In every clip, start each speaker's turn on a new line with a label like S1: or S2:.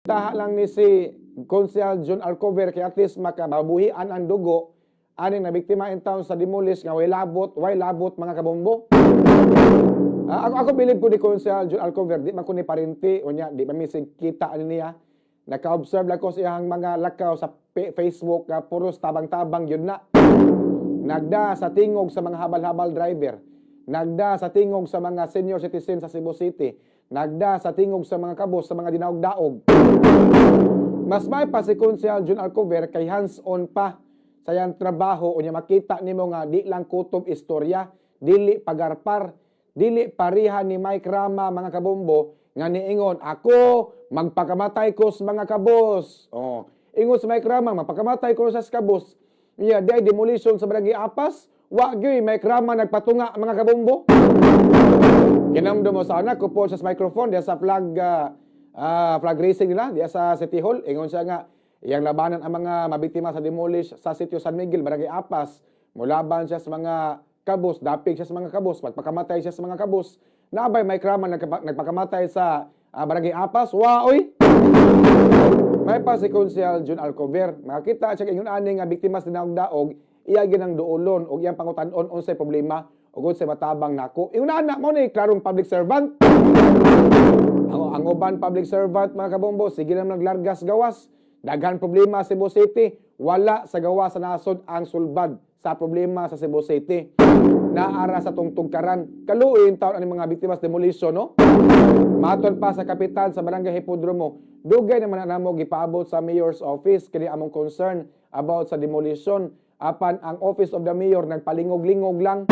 S1: Taha lang ni si Konsehal John Alcover kay at least makamabuhian ang dugo aning nabiktima in town sa demolish nga way labot, mga kabombo. Ah, ako bilib ko ni Konsehal John Alcover, di man ko ni parinti unya di pa misig kita ani niya. Naka-observe lang ko sa iyang mga lakaw sa Facebook nga puros tabang-tabang yun na. Nagda sa tingog sa mga habal-habal driver. Nagda sa tingog sa mga senior citizen sa Cebu City. Nagda sa tingog sa mga kabos sa mga dinaog-daog. Mas may pa si Konsehal John Alcover kay hands-on pa sa iyang trabaho, unya makita nimo nga di lang kutob istorya, dili pagarpar, dili pariha ni Mike Rama, mga kabombo, nga niingon, "Ako magpakamatay ko sa mga kabos." Oh, ingon si Mike Rama, "Magpakamatay ko sa kabos." Iya, di ay demolition sa Barangay Apas, wa gyud Mike Rama nagpatunga, mga kabombo. Kinamdo mo sa anak ko po sa microphone diya sa flag raising nila diya sa City Hall. Ingon siya nga iyang labanan ang mga mabiktima sa demolish sa Sitio San Miguel, Barangay Apas. Mulaban siya sa mga kabos, dapig siya sa mga kabos, magpakamatay siya sa mga kabos. Naabay Mike Rama nagpakamatay sa Barangay Apas? Wa oy. May pa si Konsehal John Alcover. Makakita siya ingon ani nga biktima sa dinaog-daog, iya ginang duolon og iyang pangutan-on unsay problema ug unsay matabang nako. Ingon ana mo ni klarong public servant. Ang uban public servant, mga kabombo, sige lang naglargas gawas. Daghan problema sa Cebu City, wala sa gawas sa nasod ang sulbad sa problema sa Cebu City. Naara sa tungtugkaran. Kaluoy taon ani mga biktima sa demolition, no? Maton pa sa kapitan sa Barangay Hipodromo, dugay naman na namo gipaabot sa mayor's office kini among concern about sa demolition. Apan ang office of the mayor nagpalingog-lingog lang.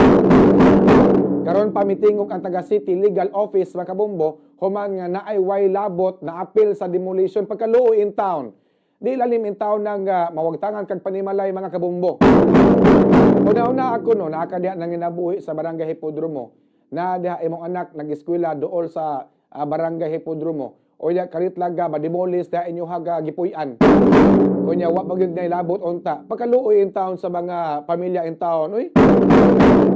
S1: Karon pa mitingog ang taga City Legal Office, mga kabombo, human nga naay way labot na appeal sa demolition. Pagkaluoy in town. Di lalim in town nang mawagtangan kag panimalay, mga kabombo. Una-una ako no, nakadiha nang ginabuhi sa Barangay Hipodromo. Na diha imong anak nag-eskwela dool sa Barangay Hipodromo. O ya kalit laga ba demolish diha inyo haga gipuy-an. Kunya wa magyud na labot unta. Pagkaluoy in town sa mga pamilya in town, uy.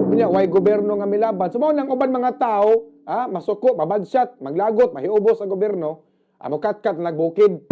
S1: Kunya way gobyerno nga milaban. So mao nang uban mga tao, masuko, mabadshot, maglagot, mahiubos ang gobyerno, amo katkat nagbukid.